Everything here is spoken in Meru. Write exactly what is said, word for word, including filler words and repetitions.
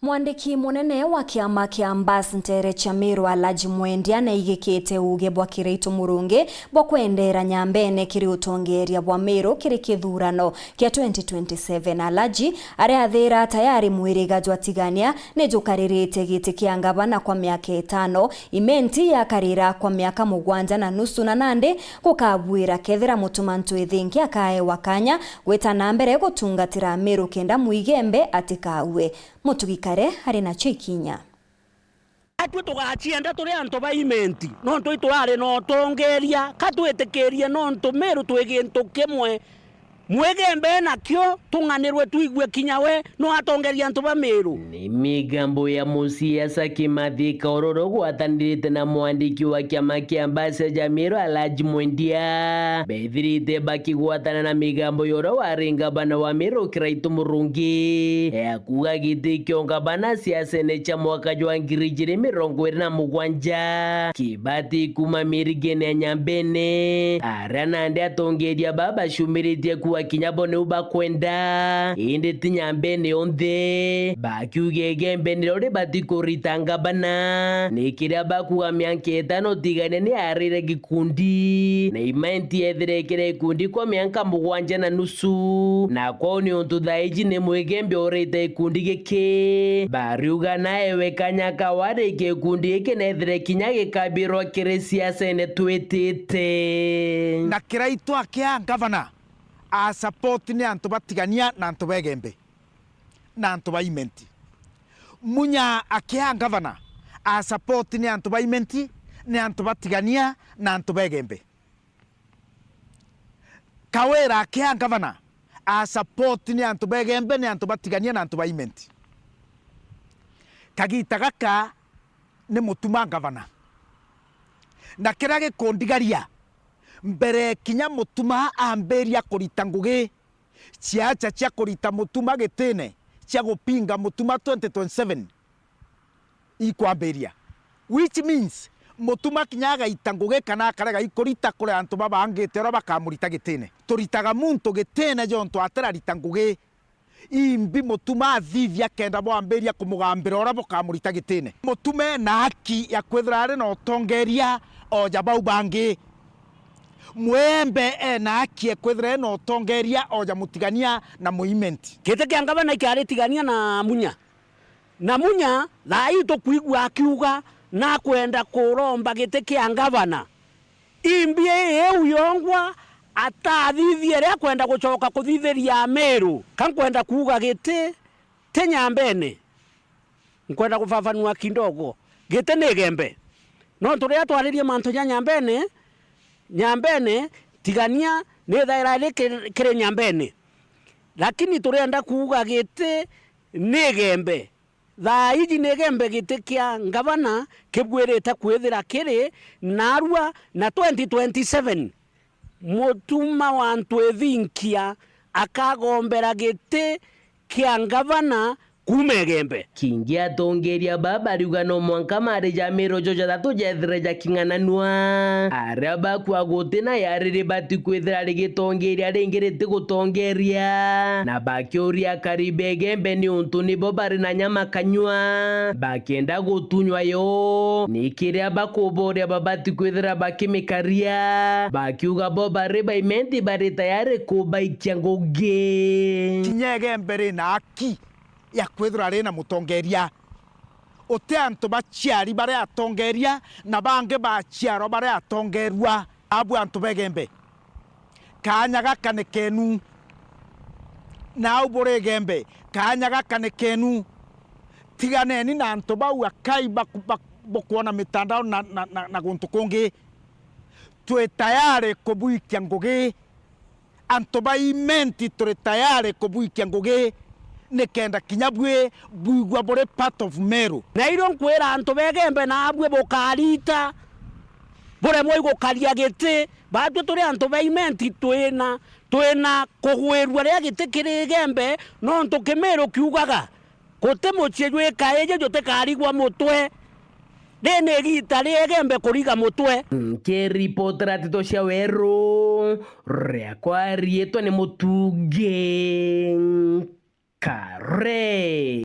Mwandiki munene wa kiama kia Mbas nteere cia Meru, Alhaji Mwendia, naigikite uuge bwa Kiraitu Murungi bwa kwendeera Nyambene kiri utongeeria bwa Meru kiri kithurano kia twenty twenty-seven. Alhaji, aria athiira tayari mwiriga jwa Tigania ni jukaririte giti kia ngavana kwa miaka itano, Imenti yakarira kwa miaka mugwanja na nusu, na nandi gukabuira kethira Mutuma Ntwithinki akaewa kanya gwita na mbere gutungatira Meru kenda Muigembe atikaue. Mutugi Kare ari nacio ikinya. Atwi tugacienda turi antu ba Imenti, nontu iturari na utongeeria, ka twitikirie, nontu Meru twi gintu kimwe. Mwigembe nakio, tung'anirwe, twigue kinya we no atongeria antu ba Meru. Ni migambo ya musiasa Kimathi Kaururu gwatanirite na mwandiki wa kiama kia Mbas ja Meru, Alhaji Mwendia, bethirite bakigwatana na migambo ya uria wari ngavana wa Meru, Kiraitu Murungi, ya kuuga giti kio ngavana siasene cia mwaka jwa ngiri ijiri mirongo iri na mugwanja kibati kuuma mirigene ya Nyambene, aria nandi atongeeria baa bacumiritie kuuga kinya bo niu bakwenda, indi ti Nyambene yonthe. Bakiuga Igembe nirio ribati kurita ngavana, ni kiria bakuuga mianka itano Tigania ni arire gikundi, na Imenti ethire ikire ikundi kwa mianka mugwanja na nusu, na kwou niuntu thaa iji ni Mwigembe urite gikundi giki. Bariuga naewe kanya ka warikia gikundi giki nethire kinya gikabirwa kiri siasene twitite. Na Kiraitu akia ngavana, a support ni antu ba Tigania na antu ba Igembe na antu ba Imenti. Munya akia ngavana, a support ni antu ba Imenti, ni antu ba Tigania na antu ba Igembe. Kawira akia ngavana, a support ni antu ba Igembe, ni antu ba Tigania na antu ba Imenti. Kagita gaka ni Mutuma ngavana. Na kiria gikundigaria, mbere kinya Mutuma ambiria kurita ngugi, ciacha cia kurita Mutuma gitine cia gupinga Mutuma twenty twenty-seven ikwambiria, which means Mutuma kinya agaita ngugi kana akarega ikurita kuri antu babangite uria bakamurita gitine. Turitaga muntu gitine jontu atirarita ngugi. Imbi Mutuma athithia kenda bwambiria kumugambira uria bukamurita gitine. Mutuma ena haki ya kwithira ari na utongeeria o ja bau bangi. Mwembe ena haki ya kwithira ena utongeeria o ja Mutigania na Muimenti. Giti kia ngavana ikiari Tigania na Munya. Na Munya, thaa ii tukwigua akiuga nakwenda kuromba giti kia ngavana. Imbi iu yongwa atathithia iria akwenda gucoka kuthithiria Amiru. Ka nkwenda kuuga giti ti Nyambene. Nkwenda gufafanua kidogo. Giti ni Igembe. Nontu riria twaririe mantu ja Nyambene, Nyambene, Tigania ni thaira iri ki-, kiri Nyambene. Lakini turienda kuuga giti ni Igembe. Thaa iji ni Igembe giti kia ngavana kibwirite kwithira kiri naarua na twenty twenty-seven. Mutuma wa Ntwithinkia akagombera giti kia ngavana kuuma Igembe. Kingi atongeeria baa bariuga no mwanka mari ja Miru jo jathatu jethire jaking'ananua. Aria bakua guti na yariri bati kwithira rigitongeeria ringi riti gutongeeria. Na bakiuria akari ba Igembe niuntu nibo bari na nyama kanyua, bakienda gutunywa yo. Ni kiria bakuboria babati kwithira bakimikaria, bakiuga bo bari ba Imenti bari tayari kubaikia ngugi. Kinya Igembe ri na haki ya kwithirwa ri na mutongeeria. Uti antu baciari bari atongeeria na bangi baciarwa bari atongeerua. Abwe antu ba Igembe, kaanya gaka ni kenu. Nau buri Igembe, kaanya gaka ni kenu. Tiganeni na antu bau akai baku-, bak-, bukwona mitandao na, na, na, na guntu kungi. Twi tayari kubuikia ngugi. Antu ba Imenti turi tayari kubuikia ngugi nikenda kinya bwi bwigua buri part of Meru. Na irio nkwira antu ba Igembe naabui bukarita, buremwe igukaria giti. Baatwi turi antu ba Imenti twina, twina kugwirua riria giti kiri Igembe, nontu Kimiru kiugaga, guti mucii jwi kaiji jutikarigwa mutwe. Ri ni igiita ria Igembe kuriga mutwe. Nkiripotera nteto cia weru, riakwa riitwa ni Mutungi Kare.